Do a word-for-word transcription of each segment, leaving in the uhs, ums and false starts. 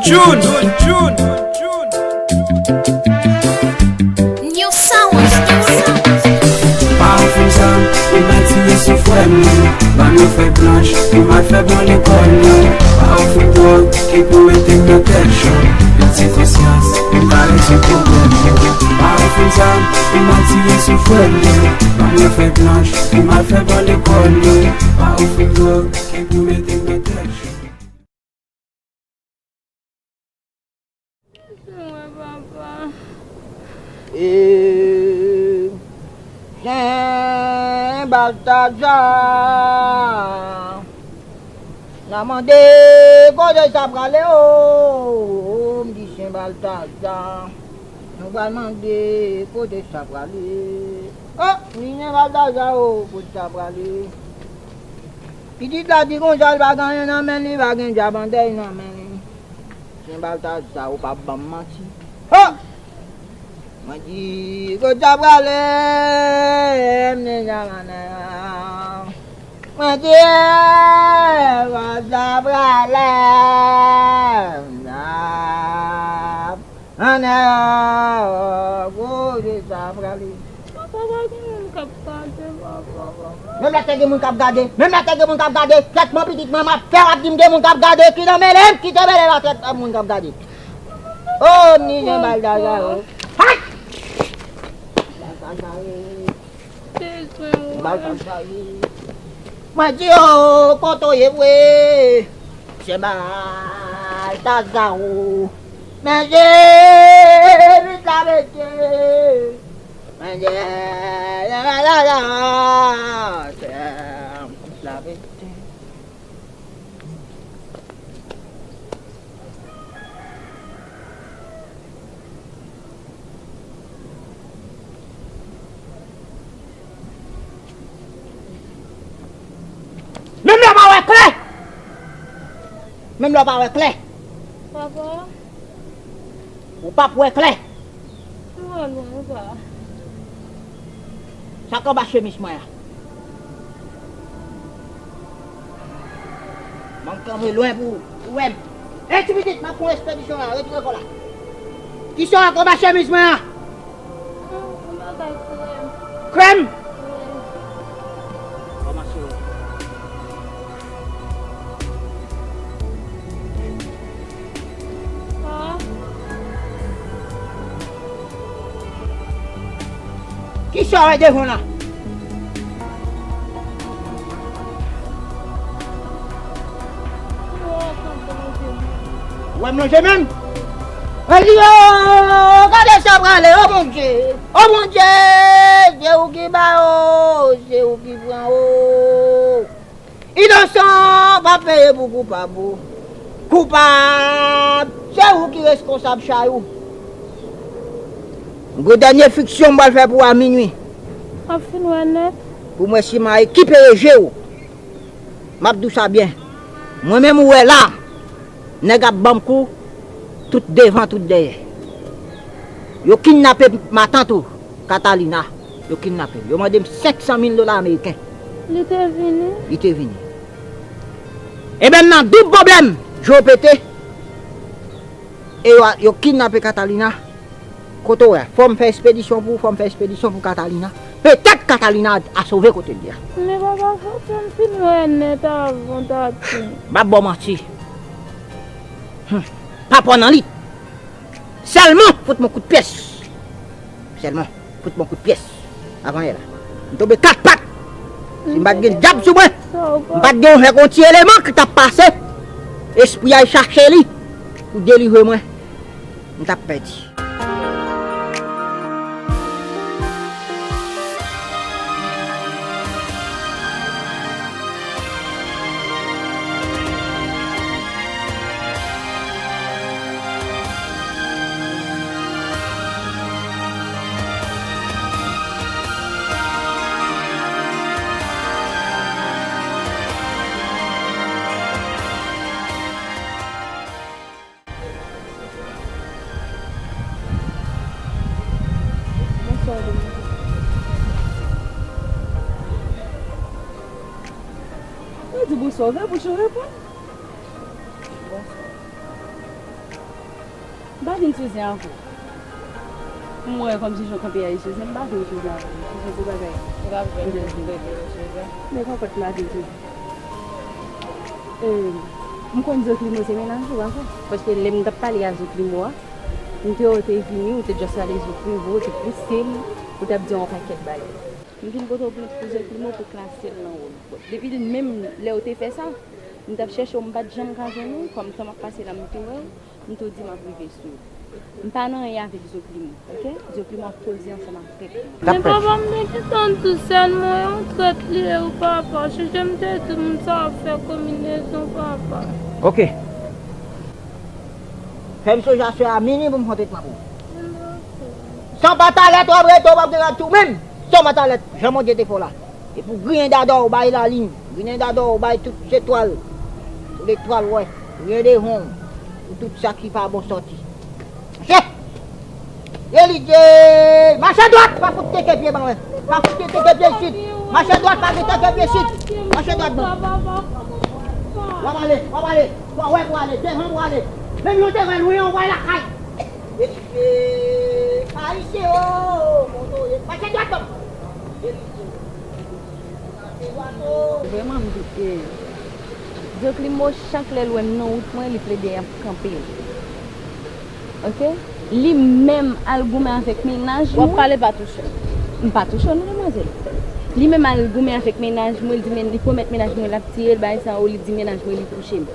Jun, Jun, Jun. New Sound Studio. Pa ou fin sa, ou mal tire sou frè m nan. Ban m yon fèy blanch, ou mal fè blan lekòl nan. Pa ou fin dwòg, ki pou mete m nan tèt chan. Yon ti konsyans, m ka rezoud pwoblèm yo. Pa ou fin sa, ou mal tire sou frè m nan. Ban m yon fèy blanch, ou mal fè blan lekòl nan. Pa ou fin dwòg, ki pou mete m nan tèt chan. Mwen, papa. E, Jen Baltaza, n a mande kote sa prale, o, o, m di Jen Baltaza, nou pral mande kote sa prale. O, m di Jen Baltaza, o, kote sa prale. Pitit la di konsa l pa gen anyen nan men li, pa gen djab andèy nan men li. Jen Baltaza, ou pa ban m manti. Ho! Mwen di, kote sa prale, m deja konnen. Mwen di, kote sa prale, m ap Ann, kote sa prale? Papa, pa gen moun k ap gade, papa. Menm lè te gen moun k ap gade, menm lè te gen moun k ap gade, trètman pitit mwen m ap fè w ap di m gen moun k ap gade, ki nan mele m, ki te mele m a trètman moun k ap gade. O, m ni jan Baltaza, o. Hay! Baltaza, o. Bezwen wè. Baltaza, o. Mwen di yo, kote w ye vre? Se Baltaza, o. Men Jezi la mete. Men Jezi la mete. Menm lè w pa wè klè. Menm lè w pa wè klè. Papa. Ou p ap wè klè. Ou wè lwen, papa. Sa k anba chemiz mwen an? Ban m kanpe lwen pou ou wè m. Ey, ti pitit, m ap fè yon ekspedisyon la, retire kò la. Kisa w wè anba chemiz mwen an? Yon bagay krèm. Krèm? Wi. Kòmanse wè. Kisa w wè devan w la? Ou wè m lonje men m? Mwen di yo, gade sa prale, o Bondye! O Bondye! Se ou ki ba yo, se ou ki pran yo. Inosan p ap peye pou koupab ou. Koupab, se ou ki reskonsab chay ou. Gwo dènye fiksyon m pral fè pou ou a minwi. W ap fin wè nèt. Pou m wè si m a ki peye je w. M ap di w sa byen. Mwen menm ou wè la. Nèg ap ban m kou, tout devan, tout dèyè. Yo kidnape matant ou, Catalina. Yo kidnape l. Yo mande m senk san mil dola ameriken. Li te vini? Li te vini. Ebyen, m nan doub pwoblèm, je w pete. E yo, yo kidnape Catalina. Kote w wè? Fò m fè ekspedisyon pou ou, fò m fè ekspedisyon pou Catalina. Petèt Catalina a sove kote l ye a. Men papa, fò, fò m fin wè nèt avan, tati. M ap ba w manti. Hum. Pa pran nan li. Sèlman, fout m yon kout pyès. Sèlman, fout m yon kout pyès. Avan yè la. M tonbe kat pat. Si m pa t gen dyab sou mwen, m pa t gen yon, yon ti eleman ki t ap pase, espri a al chache li pou delivre mwen, m t ap pèdi. Bonswa, domèt. Ou di bonswa, ouvè bouch ou, reponn. Bonswa. Vin sou zen avè w. M wè kòmsi jan w kanpe a, Jezi, m pa vin sou zen avè w. Jezi, pou bagay. Ou pa vle m vin sou zen? Men konpòt m la vin sou zen. Eh, m konn Zoklimo se mennaj ou, pa vre? Paske lè m t ap pale a Zoklimo a, m te wè w te vini, ou te just rale Zoklimo, ou te pouse l, ou t ap di yon pakèt bagay. M vin pote w plent pou Zoklimo pou klase l nan wòl. Depi menm lè w te fè sa, m t ap chèche w, m pa t janm ka jwenn ou, kòm tan m ap pase la, m te wè w, m tou di m ap rive sou ou. M pa nan anyen avèk Zoklimo, oke? Zoklimo ap koze ansanm avèk mwen. Men papa m te gentan di sèl mwen yon trèt li ye wi papa. Chèche m te di moun sa ap fè konbinezon papa. Oke. Fè m sonje aswè a mini pou m fè yon tretman pou ou. San patalèt w ap rete, w p ap gen rad tou menm. San patalèt, jan Bondye te fè w la. Epi w griyen dada w bay lalin, griyen dada w bay tout zetwal, tout letwal w wè, griyen devan w pou tout sa ki pa bon sòti. Mache! Elidye! Mache dwat! Pa fout teke pye ban mwen! Pa fout teke pye isit! Mache dwat, pa gen teke pye isit! Mache dwat ban mwen! W ap ale, w ap ale! W ap wè pou ale, devan pou ale! Menm yon te wè lwen, w wè lakay! Elidye! Ayisyen o! Montre w ye! Mache dwat ban mwen! Elidye! Vrèman, m doute. Zoklimo, chak lè l wè m nan wout mwen, li plede ap kanpe m. Oke? Li menm al goumen avèk mennaj mwen. W ap pale pa touche. M pa touche w non, demwazèl. Li menm al goumen avèk mennaj mwen, li di men, li pwomèt mennaj mwen l ap tiye l, bagay sa yo, li di mennaj mwen li kouche m.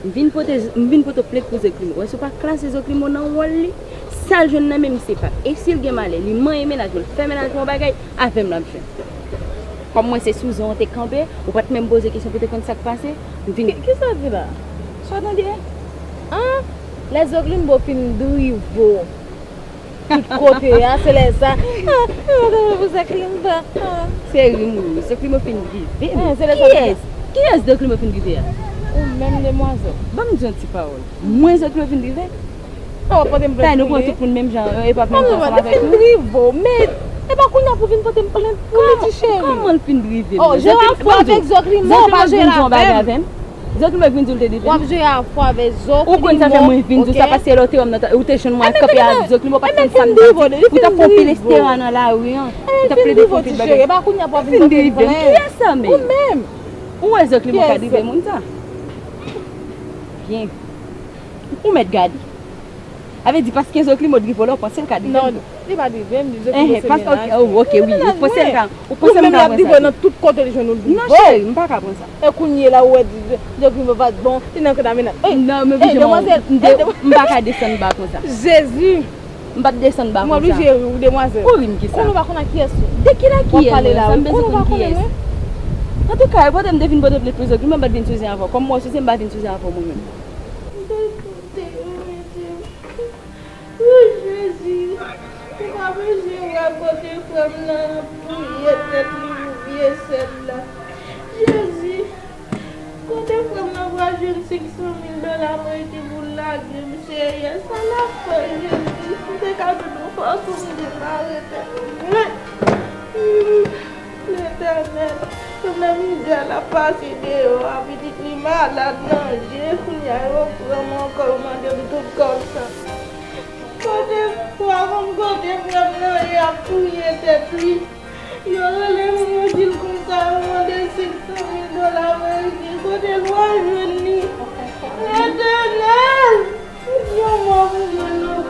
M vin pote, m vin pote plent pou Zoklimo. Wè si w pa klase Zoklimo nan wòl li, sa l jwenn nan men m se pa. E si l gen malè, li manyen mennaj mwen, l fè mennaj mwen yon bagay, avè m l ap jwenn. Kòm mwen se sou zen w te kanpe, ou pa t menm poze kesyon pou te konn sa k pase, m vin. Ki, kisa w di la? Sa w tande? An? Lè Zoklimo fin drive w tout kote a, se lè sa. Ah, mwen pa konn pou Zoklimo pa. Ah. Se ri m ri wi, Zoklimo fin drive m. Eh, se lè sa. Kiyès? Kiyès Zoklimo fin drive a? Ou menm demwazèl. Ban m di yon ti pawòl. Mwen Zoklimo fin drive? Sa w ap pote m plent pou li? Kay nou pran tout moun menm jan, e pa menm jan ansanm avèk nou? Fin drive w, men e pa kounye a pou vin pote m plent pou li, ti cheri. Kòman l fin drive m? Oh, jere afè w avèk Zoklimo, pa jere avè m. Zoklimo vin di w l te drive m? W ap jere afè w avèk Zoklimo. Ou konn sa fè mwen vin di w sa, paske lè w te wè m nan, ou te jwenn mwen ap kanpe ak Zoklimo, ou pa t konn sa m t ap di. Ou t ap fè yon pil estera nan lari an. Ou t ap plede fè yon pil bagay. E pa kounye a pou w ap vin pote m plent. Kiyès sa menm? Ou menm. Ou wè Zoklimo ka drive moun sa? Byen. Ou mèt gade. Sa vle di paske Zoklimo drive w la, ou panse l ka drive m tou? Non, li pa drive m, li Zoklimo se mennaj mwen. Oh, ok, wi, ou panse l ka, ou panse m ka pran sa tou? Ou menm l ap drive w nan tout kote li jwenn ou l drive w. Non, cheri, m pa ka pran sa. E kounye a la ou wè di Zoklimo pa t bon, li nan kanta mennaj. Non, men oblije, demwazèl, m pa ka desann ba konsa. Jezi! M pa t desann ba konsa. Mwen oblije ri w, demwazèl. Ou ri m kisa? Konnen w pa konn ak kiyès ou. De ki la kiyès? W ap pale la, ou konnen w pa konnen mwen. Antouka, e pote m te vin pote plent pou Zoklimo, m pa t vin sou zen avè w. Kòm m wè w sou zen, m pa vin sou zen avè w mwen menm. Wi, Jezi, ou pa bezwen wè kote frè m nan ap touye tèt li pou vye sèl la. Jezi, kote frè m nan pral jwenn senk san mil dola ameriken pou l lage m, Seyè? Sa l ap fè, Jezi? Si m te ka jwenn yon fason m demare tèt mwen. Letènèl, yo nan mizè l ap pase deyò a, pitit li malad nan je, kounye a yo pran m ankò, yo mande m tout kòb sa. Kote pwa m, kote frè m nan ye, ap touye tèt li. Yo rele m, yo di l konsa, yo mande senk san mil dola ameriken, kote l pral jwenn li? Letènèl! Yon mò pou jwenn nou.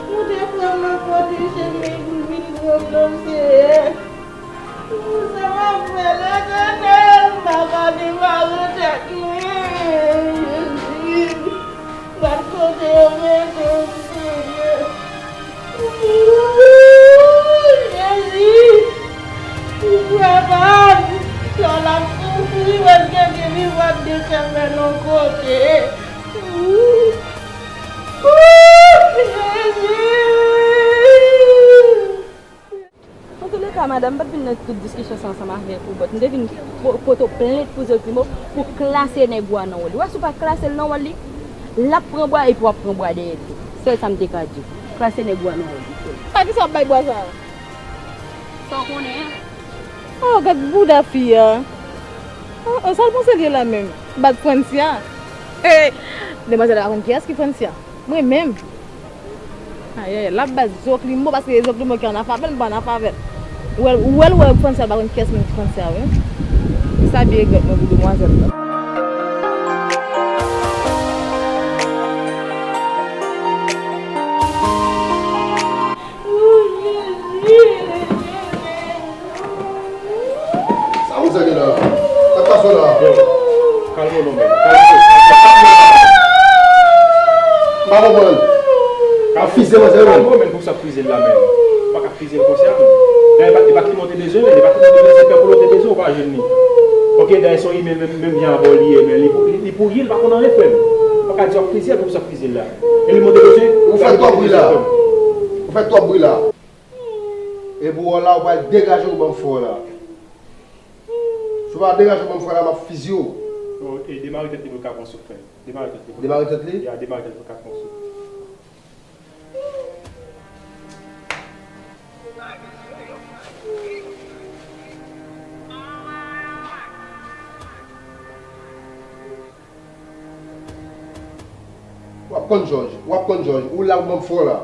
Moute frè m nan pwoteje m epi vin pran m non, Seyè. Pou sa m ap fè, Letènèl, m pa ka demare tèt mwen, Jezi. Gad kote yo mete m, Seyè. Jezi, pou frè pa m, lè l ap soufri, paske gen li pa t de sèmèn yon kote. Antouleka, madanm, m pa t vin nan tout diskisyon sa ansanm avèk ou, but m te vin po-, pote w plent pou Zoklimo, pou klase nèg ou a nan wòl li. Ou wè si w pa klase l nan wòl li, l ap pran bwa epi w ap pran bwa dèyè l tou. Sèl sa m te ka di w. Klase nèg ou a nan wòl li. Pa kisa w ap bay bwa sa a? Sa w konnen an? Oh, gad bouda fi a. Oh, oh, sa l panse l ye la menm? Bat Francia. Hey, demwazèl la pa konn kiyès ki Francia. Mwen menm. Ayayay, l ap bat Zoklimo paske e Zoklimo ki annafè avè l, m pa annafè avè l. Ou wè l, ou wè l, ou wè Francia, l pa konn kiyès menm ki Francia, wi. Se sa byen regrèt mwen pou demwazèl la. Sa moun sa gen la? Sa k pase w la? Yo, kalme w non, men. Kalme w. M pa konprann. W ap fize manzè, men. Kalme w, men, pou sa frize l la, men. Ou pa ka frize l konsa, men. Dayè, e pa, e pa Clément te bezwen, men. E pa Clément te bezwen, se pè Polo te bezwen, ou pa jwenn li. Ok, dayè, se yon imèl menm, menm jan avè w li ye, men. Li pou, li, li pou ri, li pa konn anyen, frè m. Ou pa ka di w ap frize l pou sa frize l la. E li monte bezwen. Ou fè twòp bri la. Ou fè twòp bri la. Epi w la, ou pral degaje w ban m fè w la. Si w pa degaje w ban m fè w la, m ap fiziye w. Yo, e demare tèt li pou l ka pran souf, frè m. Demare tèt li pou l ka. Demare tèt li? Ya, demare tèt li pou l ka pran souf. W ap konn jòj, w ap konn jòj. Ou la pou ban m fè w la.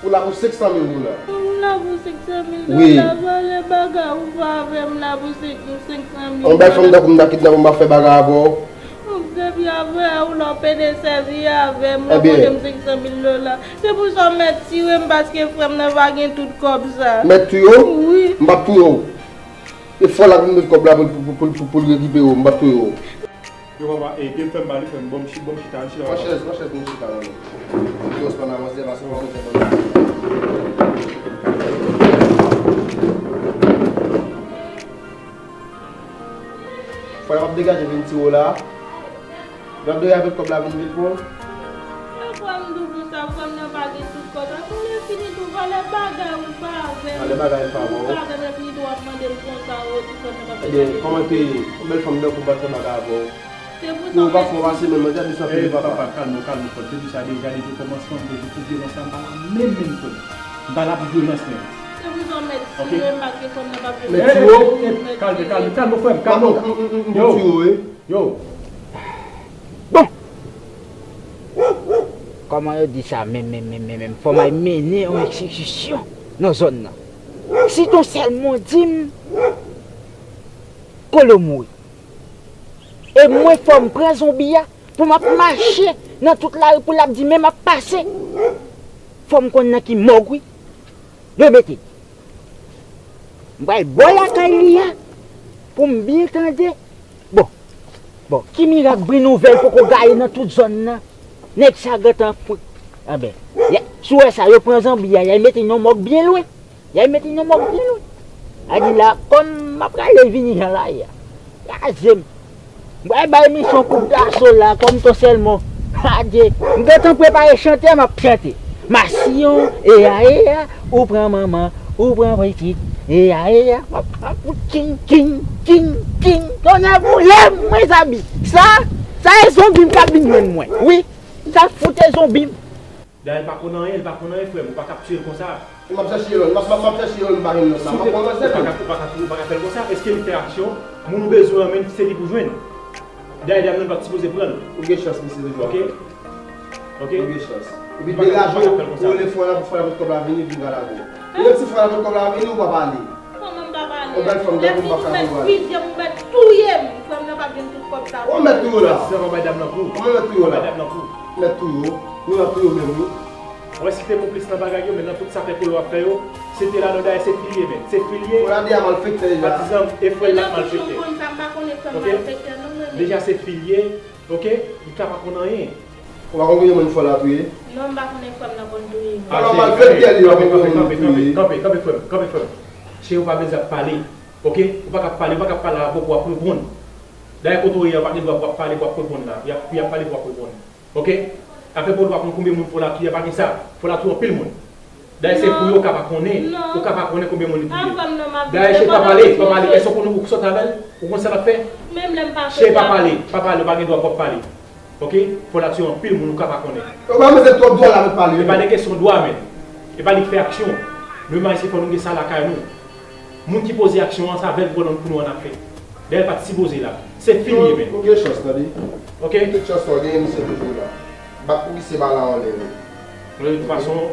Ou la pou senk san mil dola. Ou la pou senk san mil dola, valè bagay ou fè avè m la pou senk, senk san mil dola. Yon bèl fanm tankou m ta kidnape m pa fè bagay avè w. Depi avè ou la w pede sèvi avè m, ou voye m senk san mil dola. Se pou sa w mèt tire m paske frè m nan pa gen tout kòb sa. Mèt touye w? Wi. M p ap touye w. E fò l ap vin met kòb la pou, pou, pou, pou, pou l rekipere w, m p ap touye w. Yo, papa, e, byen fè m ba li, fè m, bon, m chi-, bon, m chita, m chita, papa. Pran chèz, pran chèz pou m chita, non. Yo, se pa nan avanse, pase pa avanse, papa. Fò l ap degaje vin tire w la. Gad de avèk kòb la vin vin pran. Yo, frè m, doubou sa, frè m nan pa gen tout kòb la. Pou lè fini tou, valè bagay ou pa avè m. Valè bagay m pa avè w. Ou pa avè m, lè fini tou, w ap mande m konsa, ou di frè m nan pa gen tout kòb la. Ebyen, kòman te ye? Yon bèl fanm tankou m pa t fè bagay avè w. Se pou sa w pa fè w pase menm, mwen te ap di sa fini papa. Papa, kalme w, kalme w, frè m. Depi sa deja, depi kòmansman, m te di pou vyolans la, m pa la menm, menm, frè m. M pa la pou vyolans, menm. Se pou sa w mèt tire m, paske frè m nan pa vle. Mèt tire w? Kalme, kalme, kalme w, frè m, kalme w. M, m, m, m, m tire w, wi. Yo. Bon! Kòman yo di sa menm, menm, menm, menm, menm? Fò m al mennen yon egzekisyon nan zòn nan. Si Ton Sèlmon di m Kolo mouri. E mwen fò m pran zonbi a pou m ap mache nan tout lari pou l ap di men m ap pase. Fò m konn nan ki mòg wi. Yo mete. M pral bò lakay li a pou m byen tande. Bon, bon, ki mirak bri nouvèl poko gaye nan tout zòn nan? Nèg sa gentan fou. Anben, si w wè sa, yo pran zonbi a, y al mete l nan mòg byen lwen. Y al mete l nan mòg byen lwen. A di la, kòm m ap rale vini jan la ye a. Kraze m. M pral bay misyon koup daso la, kòm Ton Sèlmon. Adye, m gentan prepare chante a, m ap chante. Masiyon, eya, eya, ou pran manman, ou pran pitit, eya, eya, m ap, m ap fout king, king, king, king, tonnè boule m, mezanmi. Sa, sa e zonbi m k ap vin jwenn mwen. Wi, sa fout e zonbi m. Dayè, l pa konn anyen, l pa konn anyen, frè m, ou pa ka ap tiye l konsa. M ap chèche lòt, m ap, m ap, m ap chèche lòt, m pa jwenn lòt la, m ap kòmanse menm. Ou pa ka, ou pa ka, ou pa ka fè l konsa. Èske li fè aksyon, moun ou bezwen an menm, se li pou jwenn. Dayè, dam nan pa t sipoze pran l. Ou gen chans, mesye, toujou. Ok. Ok. Ou gen chans. Epi degaje w, ou rele frè la, pou frè la pot kòb la vini, epi gade avè w. Menm si frè la pot kòb la vini, ou pa pale. Kòman m pa pale? Yon bèl fanm tankou m pa ka konprann. Lè fini, ou mèt fizye m, ou mèt touye m. Frè m nan pa gen tout kòb sa. Ou mèt touye w la. Sinon, pa bay dam nan kou. Kòman mèt touye w la? Pa bay dam nan kou. Mèt touye w. Nou ap touye w menm, wi. Ou wè si te konplis nan bagay yo, men nan tout sa fè Kolo ap fè yo, se te ladan dayè, se fi l ye, men. Se fi l ye. Kolo a deja malfektè deja. Patizan e frè l la malfektè. Deja se fi l ye, ok? Li ka pa konn anyen. Ou pa konn konbyen moun fò l a touye? Non, m pa konnen frè m nan konn touye moun. Fò l a malfektè li, ou pa konn konbyen moun touye. Kanpe, kanpe, kanpe, frè m, kanpe, frè m. Cheri, ou pa bezwen ap pale, ok? Ou pa ka ap pale, ou pa ka ap pale avè w pou w ap reponn. Dayè, kote w ye a, ou pa gen dwa pou w ap pale, pou w ap reponn la. Y ap, y ap pale pou w ap reponn. Ok? Afè pou w pa konn konbyen moun fò l a touye, pa gen sa. Fò l a touye anpil moun. Dayè, se pou yo ka pa konnen. Ou ka pa konnen konbyen moun li touye. Dayè, cheri, pa pale, pa pale. Èske w konn ou sòt avè l? Ou konn sa l ap fè? Cheri, pa pale, pa pale, ou pa gen dwa pou w ap pale. Ok? Fò l a touye anpil moun, ou ka pa konnen. Ou pa bezwen twòp dwa la pou pale. E pa de kesyon dwa, men. E pa li k fè aksyon. Nou menm Ayisyen, fò nou gen sa lakay nou. Moun ki poze aksyon an, se avè l pou nou, pou nou ann ap fè. Dayè, l pa t sipoze la. Se fi l ye, men. Ou gen chans, tande. Ok? Tout chans sa w genyen, misye toujou la. Bat pou misye pa la anlè, men. De tout fason,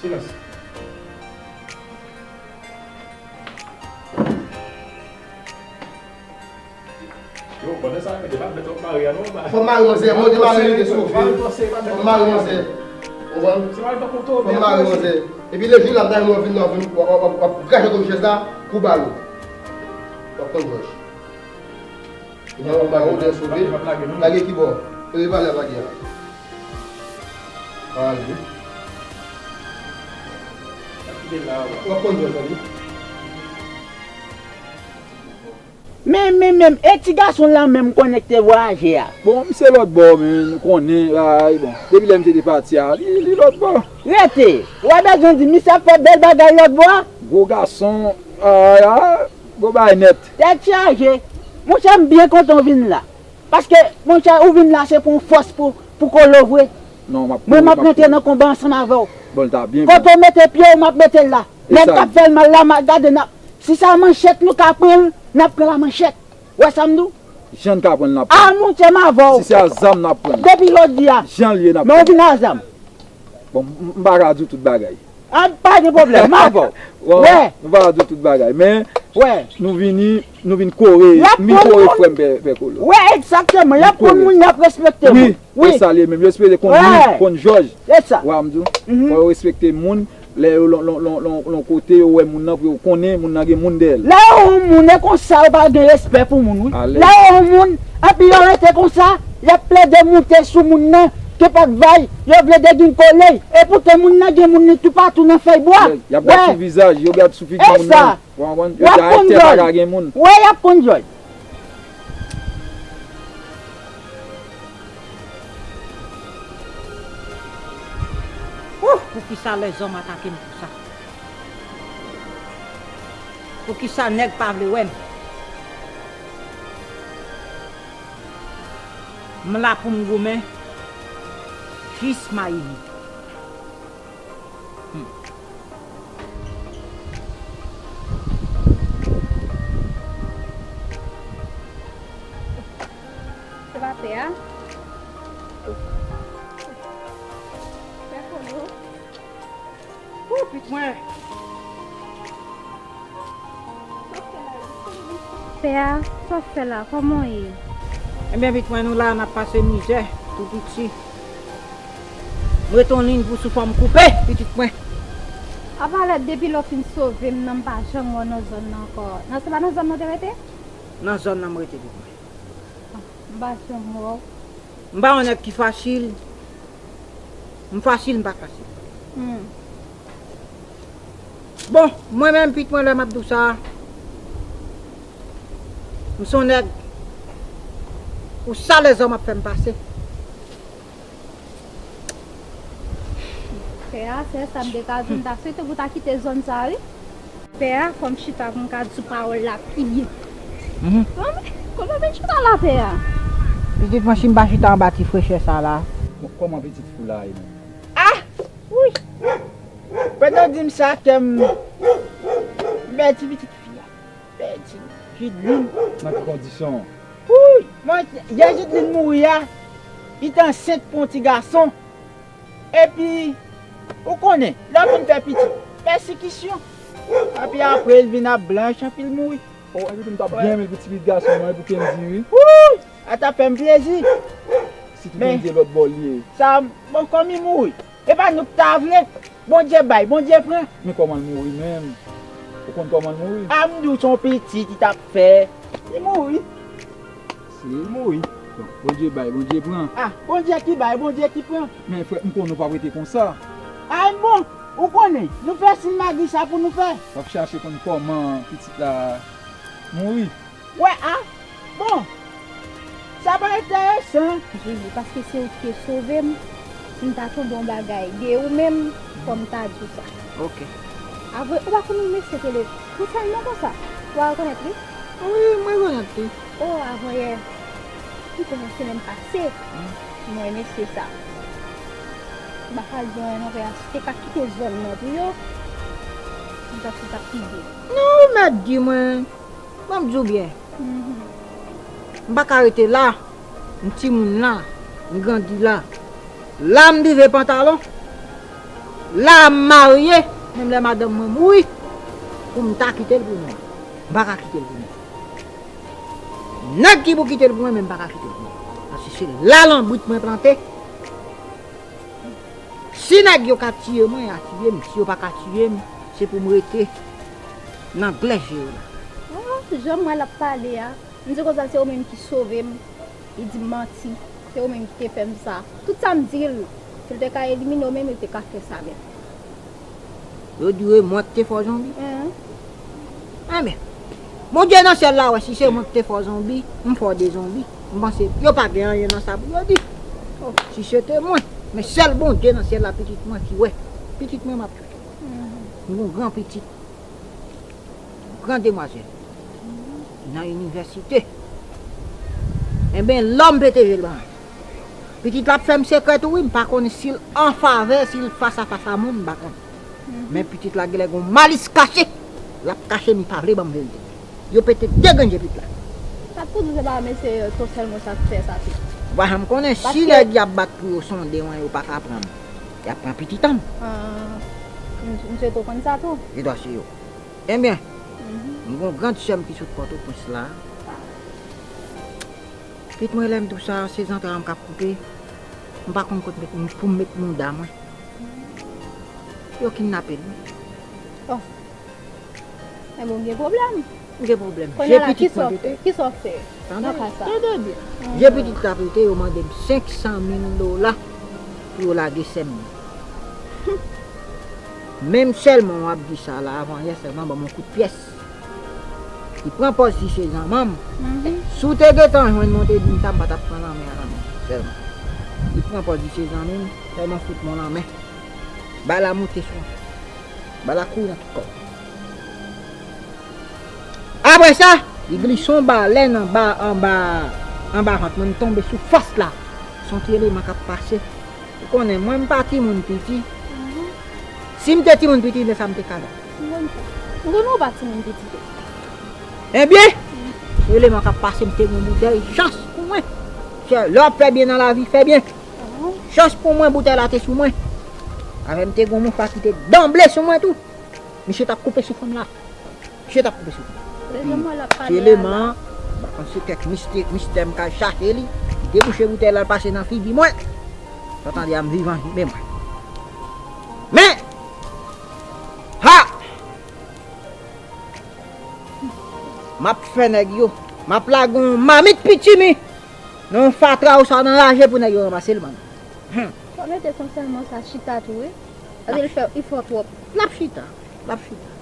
Silans. Yo, pandan sa, mete pa mete w mare a non, ba. Fò m mare manzè, mwen te mare li te sove. Fò m mare manzè. Ou konprann? Fò m mare manzè. Epi lè jou l ap dayè mwen vin nan vin, w ap, w ap, w ap, w ap krache kou chèz la, kou bal ou. W ap konn jòj. Ou pa, ou pa, ou te sove. Lage ki bò? Lage pa lè pa gen. Ale. W ap konn jòj, ale. Men, men, men, e ti gason la menm konnen ki te vwayaje a. Bon, misye lòt bò, men, nou konnen, ay, bon, depi lè misye te pati a, li, li lòt bò. Rete, w a bezwen di, misye ap fè bèl bagay lòt bò a? Gwo gason, ay, ay, gwo bagay nèt. Tèt chaje. Monchè, m byen kontan w vin la. Paske, monchè, ou vin la, se pou yon fòs pou, pou Kolo vre. Non, m ap, mwen, m ap rantre nan konba ansanm avè w. Bon, l ta byen. Kote w mete pye w, m ap mete l la. Nèg k ap fè l mal la, m ap gade, n ap, si se a manchèt nou ka pran l, n ap pran l a manchèt. Ou wè sa m di w? Jan n ka pran l, n ap pran l. A, monchè, m avè w. Si se a zam, n ap pran l. Depi lòt di a. Jan l ye, n ap pran l. Men w vin a zam. Bon, m, m pa ka di w tout bagay. A, pa gen pwoblèm, m avè w. Wè, wè. Nou pa ka di w tout bagay, men nou vini, nou vin kore, m vin kore frè m Pè, Pè Kolo. Wè, egzakteman, y ap konn moun, y ap respekte moun. Wi, e sa l ye menm. Yo sipoze konn moun, konn jòj. Se sa. Wè, m di w, fò yo respekte moun. Lè yo lon, lon, lon, lon, lon kote, yo wè moun nan, pou yo konnen moun nan gen moun dèyè l. Lè yo wè yon moun, e konsa yo pa gen respè pou moun, wi. Lè yo wè yon moun, epi yo rete konsa, y ap plede moute sou moun nan, ke pa t vay, yo vle degingole l. Epoutan moun nan gen moun li toupatou nan fèy bwa. Y ap gad sou vizaj, yo gad sou figi moun nan. Ou konprann? Yo di, a, tè pa ka gen moun. Wè, y ap konn jòj. Ouh, poukisa lèzòm atake m konsa? Poukisa nèg pa vle wè m? M la pou m goumen jis m a ini. Hmm. Se pa pè a? Pè Kolo. Ou, pitit mwen. Pè a, sa w ap fè la? Kòman w ye? Ebyen, pitit mwen, nou la, n ap pase mizè, tou piti. M rete yon liy pou sou fò m koupe, pitit mwen. Apa lè depi lè w fin sove m nan, m pa janm wè w nan zòn nan ankò. Nan, se pa nan zòn nan w te rete? Nan zòn nan m rete, pitit mwen. M pa janm wè w. M pa yon nèg ki fasil. M fasil, m pa fasil. Hmm. Bon, mwen menm, pitit mwen, lè m ap di w sa, m se yon nèg, pou sa lèzòm ap fè m pase. Pè a, sèl sa m te ka di w, m ta swete pou w ta kite zòn sa a, wi. Pè a, fò m chita pou m ka di w pawòl la pi byen. Mhm. Kòman, kòman vin chita la, pè a? Pitit mwen, si m pa chita anba ti frechè sa la. Bon, kòman pitit fi w la ye menm? Ah! Wi! Pandan w di m sa, kè m pèdi pitit fi a. Pèdi Jidlin. Nan ki kondisyon? Wi! Mwen, yè Jidlin mouri a, li te ansent pou yon ti gason. Epi, ou konnen, lè w fin fè pitit, pèsekisyon. Epi apre, l vin ap blanch, epi l mouri. O, epi tou m t ap byen renmen l pou ti pitit gason mwen, pou Kendy, wi. Wouy! A t ap fè m plezi. Sitou Kendy lòt bò l ye. Sa, bon, kòm li mouri, e pa nou k ta vle. Bondye bay, Bondye pran. Men kòman l mouri menm? Ou konn kòman l mouri? A, m di w se yon pitit li t ap fè. Li mouri. Si li mouri, bon, Bondye bay, Bondye pran. A, Bondye ki bay, Bondye ki pran. Men frè, m konnen w p ap rete konsa. A, bon, ou konnen, nou fè siy magi, sa pou nou fè. W ap chache konn kòman pitit la mouri. Wè a, bon, sa pa enteresan. Jezi, paske se ou ki te sove m, si m ta tonbe yon bagay de ou menm, fò m ta di w sa. Ok. Avwe, ou pa konn yon mesye ki rele Pou sèlman konsa, w a rekonèt li? Wi, m rekonèt li. O, avanyè, m konnen semèn pase, m wè mesye sa. M pa ka di w anyen non, frè a, si te ka kite zòn nan pou yo, m panse l t ap pi byen. Non, ou mèt di mwen, ban m di w byen. Mhm. M pa ka rete la, m timoun la, m grandi la. La m drive pantalon. La m marye, menm lè madanm mwen mouri, pou m ta kite l pou mwen. M pa ka kite l pou mwen. Nèg ki pou kite l pou mwen, men m pa ka kite l pou mwen. Paske se la lanbrit mwen plante. Si nèg yo ka tiye mwen, y a tiye m. Si yo pa ka tiye m, se pou m rete nan glèz je yo la. Oh, jan m wè l ap pale a, m di konsa se ou menm ki sove m. Li di m manti. Se ou menm ki te fè m sa. Tout sa m di l, si l te ka elimine w menm, li te ka fè sa menm. Yo di w e mwen ki te fè w zonbi? Enben, Bondye nan syèl la wè si se mwen ki te fè w zonbi, m fè w de zonbi. M panse yo pa gen anyen nan sa pou yo di. Oh, si se te mwen, men sèl Bondye nan syèl la, pitit mwen ki wè. Pitit mwen m ap M gon gran pitit, gran demwazèl nan inivèsite. Enben, lòm pete je l ban mwen. Pitit la ap fè m sekrè tou wi, m pa konnen si l an favè, si l fas a fas a moun, m pa konnen. Men pitit la genlè gon malis kache. L ap kache m, li pa vle ban m verite. Yo pete de grenn je pitit la. Sa t pou di se pa mesye Ton Sèlman sa k fè sa tou? M pa janm konnen. Si nèg y ap bat pou yo sonde mwen, yo pa ka pran m, y ap pran pitit an m. Ah, m, m swete w konn sa tou. Yo dwa se yo. Ebyen, m gon grann sè m ki sot Pòtoprens la. Pitit mwen, lè m di w sa, se zantray an m k ap koupe. M pa konn kot met, pou m met mouda mwen. Yo kidnape l wi. Oh. Enben, w gen pwoblèm. M gen pwoblèm. Je pitit mwen pete. Kisa w fè? Tande, tande byen. Je pitit la pete, yo mande m senk san mil dola pou yo lage sè m nan. Menm sèlman w ap di sa la, avan yè sèlman, ban m yon kout pyès. Li pran pòz li se zanmi m. Si w te gentan jwenn mwen, w te di m sa, m pa t ap pran lanmen a nan men w sèlman. Li pran pòz li se zanmi m, sèlman fout mwen lanmen. Bal la moute sou mwen. Bal la kouri nan tout kò m. Apre sa, li glise yon balèn anba, anba, anba vant mwen, m tonbe sou fas la. Se yon ti eleman k ap pase. Ou konnen, mwen, m pa timoun piti. Si m te timoun piti, lè sa m te ka la. M konn sa. M konn ou pa timoun piti tou. Ebyen, eleman k ap pase, m te gen yon boutèy, chans pou mwen. Lè w ap fè byen nan lavi, fè byen. Chans pou mwen, boutèy la te sou mwen. Avè m te gen yon mouchwa ki te danble sou mwen tou. Misye t ap koupe souf mwen la. Misye t ap koupe souf mwen. Ti eleman an, m pa konn se kèk mistè, mistè m ka chache li, li debouche boutèy la, l pase nan figi mwen. Sa tande a m vivan, men mwen. Men, ha! M ap fè nèg yo, m ap lage yon mamit pitimi nan yon fatra ou sa nan raje pou nèg yo ranmase l ban m. Fò mete Ton Sèlman sa chita tou wi. Paske l fè efò twòp. L ap chita, l ap chita.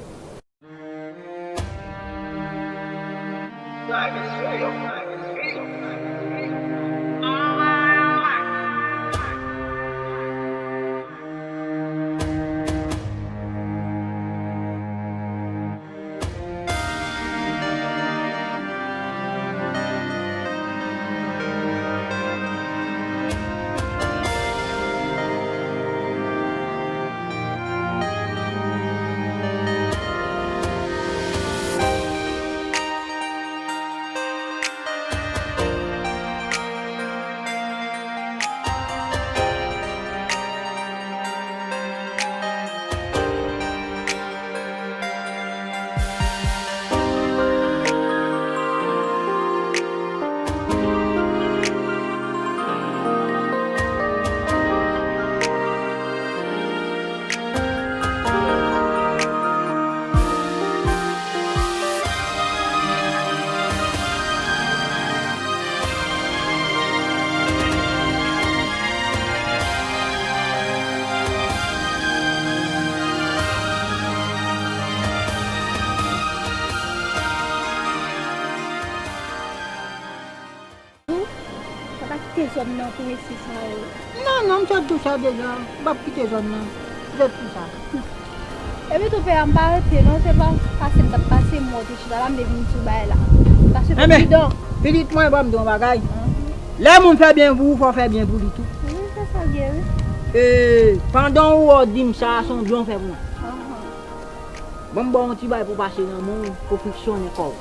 Ou pa ta kite zòn nan pou mesye sa yo. Non, non, m sot di w sa deja. M p ap kite zòn nan. M sot di w sa. Epi tou pè a m pa rete non, se pa pase m t ap pase m wè w te chita la, m te vin di w bagay la. Paske fò pridan. Pitit mwen, ban m di w yon bagay. Lè moun fè byen pou ou, fò w fè byen pou li tou. Wi, se sa l ye wi. E, pandan ou wè w di m sa, se yon byen w fè pou mwen. Ban m ba w yon ti bagay pou w pase nan men w, pou friksyone kò w.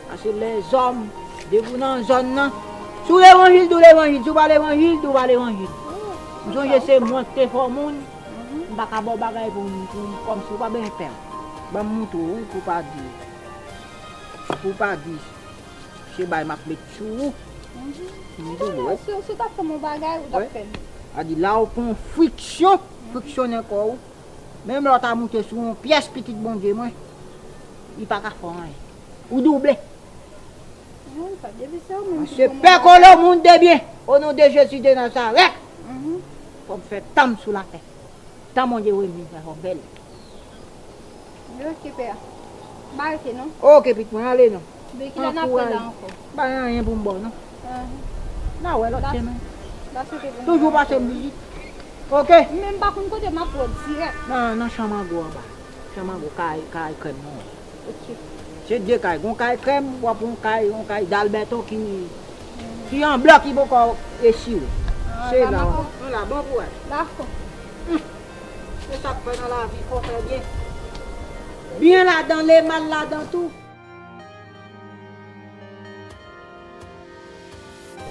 Paske lèzòm, depi w nan zòn nan, si w levanjil, di w levanjil, si w pa levanjil, di w pa levanjil. M sonje se mwen ki te fè w moun, M pa ka ba w bagay pou m, pou m, kòmsi w pa bezwen pè. Ban m montre w wi, pou w pa di, pou w pa di se bay m ap met sou ou. M di w, wi. Si, si w t ap fè m yon bagay, ou t ap fè l. A di la ou pran friksyon, friksyonnen kò w. Menm lè w ta moute sou yon pyès pitit Bondye mwen, li pa ka fè w anyen. Ou double. Non, pa depi se ou menm ki. Mwen se pè kolo, moun de byen. O non de Jezi de Nazarèt. Fò m fè tan m sou latè. Tan Bondye wè m vin fè fò bèl. Ok, pè a. M pa rete non. Ok, pitit mwen, ale non. Pran kouraj. Pa gen anyen pou m ba w non. N a wè lòt semenn. Toujou pase m vizit. Ok. Men m pa konn kote m ap wè w dirèk. Nan, nan chanm ango anba. Chanm ango kay, kay krèm nan. Ok. Se de kay. Gon kay krèm, w ap yon kay, yon kay Dalbèto ki, ki an blan ki poko esire. Se la. Bon kouraj. Dakò. Se sa k fè nan lavi, fò fè byen. Byen ladan, le mal ladan tou.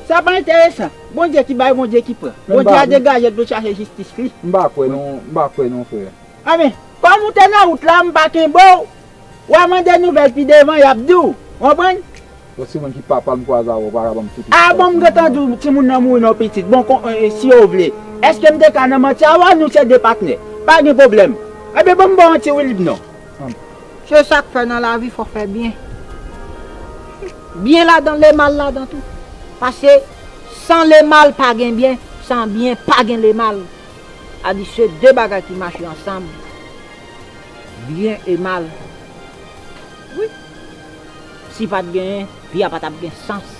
Sa pa enteresan. Bondye ki bay, Bondye ki pran. Bondye a degaje l pou l chache jistis li. M pa kwè non, m pa kwè non, frè. Anben, kòm ou te nan wout la, m pa kenbe w. W a mande nouvèl pi devan, y ap di w. Konprann? Bon, se mwen ki papa, m kwaze avè w, pa ka ban m tout istwa. A bon, m gentan di w, timoun nan mouri nan pitit. Bon, kon, e, si w vle. Èske m te ka nan manti avè w? Nou se de patnè. Pa gen pwoblèm. Ebyen, ban m ba w yon ti wilib non. Se sa k fè nan lavi, fò fè byen. Byen ladan, le mal ladan tou. Paske san le mal pa gen byen, san byen pa gen le mal. A di se de bagay ki mache ansanm. Byen e mal. Wi. Si pa t genyen, vi a pa t ap gen sans.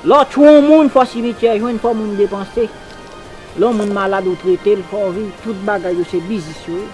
Lè w tchwe yon moun, fò simityè jwenn, fò moun depanse. Lè yon moun malad, ou trete l, fò w viv, tout bagay yo se biznis yo ye.